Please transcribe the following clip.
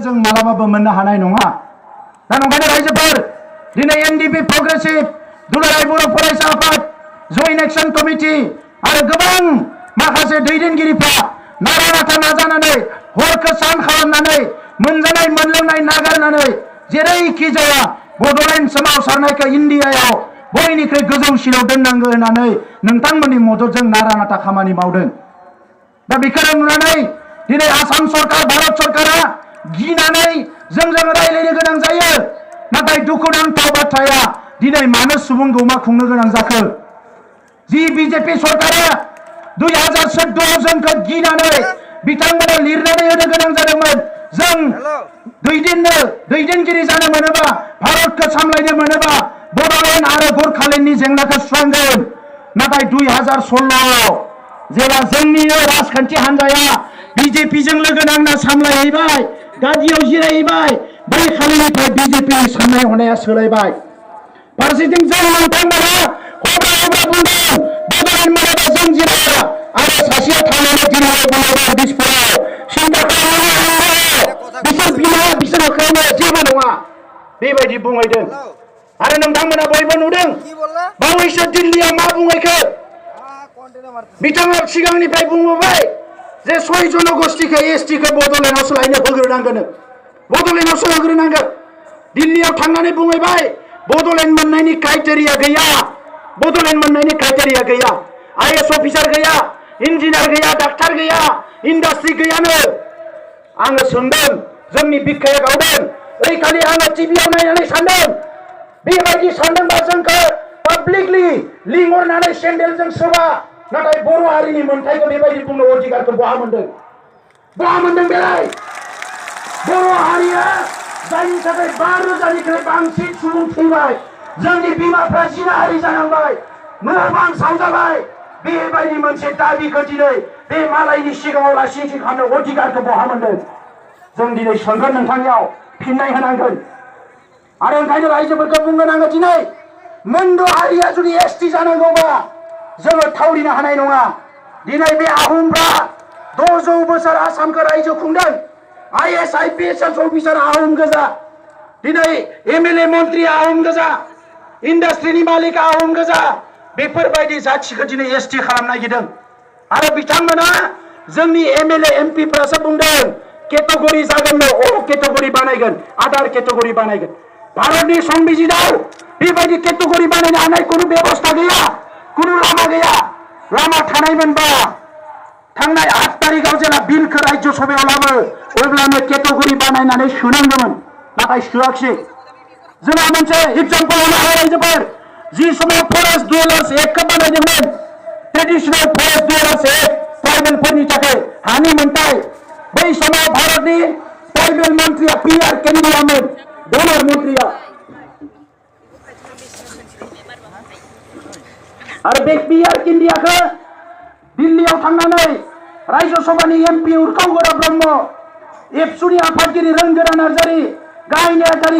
जों मालाबाबो मोननो हानाय नङा। दा नंखायनो रायजोफोर दिनै एनडिपि प्रग्रेसिभ दुलाराय बर' फरायसा आफाद जयेन्ट एक्शन कमिटि आरो गोबां माखासे दैदेनगिरिफ्रा नारा नाथा नाजानानै हरखौ सान खालामनानै मोनजानाय मोनलोंनाय नागारनानै जेरैखि जाया बड'लेण्ड सोमावसारनायखौ इन्डियायाव बयनिख्रुइ गोजौसिनाव दोननांगौ होननानै नोंथांमोननि मददजों नारा नाथा खामानि मावदों। दा बेखौनो नुनानै दिनै आसाम सरकार भारत सरकारा गिनानै जोंजों रायलायनो गोनां जायो। नाथाय दुखुनांथाव बाथ्राया दिनै मानो सुबुं गौमा खुंनो गोनां जाखो? जि बिजेपि सरकारा 2014 जोंखौ गिनानै बिथांमोना लिरनानै होनो गोनां जादोंमोन। जों दैदेनगिरि जानो मोनोबा भारतखौ सामलायनो मोनोबा बड'लेण्ड आरो गोरखालेण्डनि जेंनाखौ सुस्रांगोन। नाथाय 2016 जेब्ला जोंनिनो राजखान्थि हान्जाया बिजेपिजों लोगो नांना सामलायहैबाय, गादियाव जिरायहैबाय, बै खालिनिफ्राय बिजेपिनि साननाय हनाया सोलायबाय। फारसेथिं जों नोंथांमोना हब्रा हब्रा बुंदों बड'लेण्ड मोनाबा जों जिराया आरो सासेया थांनानै दिल्लीयाव बुंलायबाय दिसपुराव सिन्था खालामनो बिसोर बिमा बिसोर होखायनो जेबो नङा बेबायदि बुंहैदों। आरो नोंथांमोना बयबो नुदों बावैसो दिल्लीयाव मा बुंहैखो? बिथाङा सिगांनिफ्राय बुंबोबाय जे 6 जनगोष्ठीखौ एसटिखौ बड'लेण्डआव सोलायनो होग्रोनांगोन, बड'लेण्डआव सोलायग्रोनांगोन। दिल्लीयाव थांनानै बुंहैबाय बड'लेण्ड मोननायनि क्राइटेरिया गैया, बड'लेण्ड मोननायनि क्राइटेरिया गैया, आईएएस अफिसार गैया, इन्जिनियार गैया, डाक्टार गैया, इन्डास्ट्रि गैयानो। आङो सोंदों, जोंनि बिखाया गावदों। ओइखालि आङो टिभियाव नायनानै सानदों, बेबायदि सानदोंबा जोंखौ पाब्लिकलि लिंहरनानै सेन्देलजों सोबा, नाथाय बर' हारिनि मोन्थाइखौ बेबायदि बुंनो अधिकारखौ बहा मोनदों? बहा मोनदों बेलाय? बर' हारिया जायनि थाखाय 5,000निख्रुइ बांसिन सुबुं थैबाय, जोंनि बिमाफ्रा जिनाहारि जानांबाय, न' बां सावजाबाय, बेबायदि मोनसे दाबिखौ दिनै बे मालायनि सिगाङाव लासिंसिं खालामनो अधिकारखौ बहा मोनदों? जों दिनै सोंगोन, नोंथांनियाव फिननाय होनांगोन। आरो ओंखायनो रायजोफोरखौ बुंगोन आङो दिनै मोनद' हारिया जुदि एसटि जानांगौबा जोङो थावरिनो हानाय नङा। दिनै बे आहमफ्रा 600 बोसोर आसामखौ रायजो खुंदों। आईएएस आईपीएस अफिसार आहम गोजा, दिनै एमएलए मन्त्रि आहम गोजा, इन्डास्ट्रिनि मालिक आहम गोजा, बेफोरबायदि जाथिखौ दिनै एसटि खालामनो नागिरदों। आरो बिथांमोना जोंनि एमएलए एमपिफ्रासो बुंदों केटेगरि जागोननो, अ केटेगरि बानायगोन, आदार केटेगरि बानायगोन। भारतनि संबिजिराव बेबायदि केटेगरि बानायनो हानाय खुनु बेबस्था गैया, खुनु लामा गैया। लामा थानायमोनबा थांनाय 8 तारिखआव जेला बिलखौ राज्य सभायाव लाबो अब्लानो केटेगरि बानायनानै सोनांगौमोन, नाथाय सोआखिसै। जोंहा मोनसे एग्जाम्पल होनो हायो रायजोफोर, जि समाव फरेस्ट डुवेलार्स एक्टखौ बानायदोंमोन, ट्रेडिशनेल फरेस्ट डुवेलार्स एक्ट, ट्राइबेलफोरनि थाखाय हानि मोन्थाय, बै समाव भारतनि ट्राइबेल मन्त्रिया पीआर केन्डियामोन, डलार मन्त्रिया। आरो बे पीआर केन्डियाखौ दिल्लीयाव थांनानै राज्य सभानि एमपि उर्खाव गोरा ब्रह्म, एबसुनि आफादगिरि रोंगोरा नार्जारि, गाहाय नेहाथारि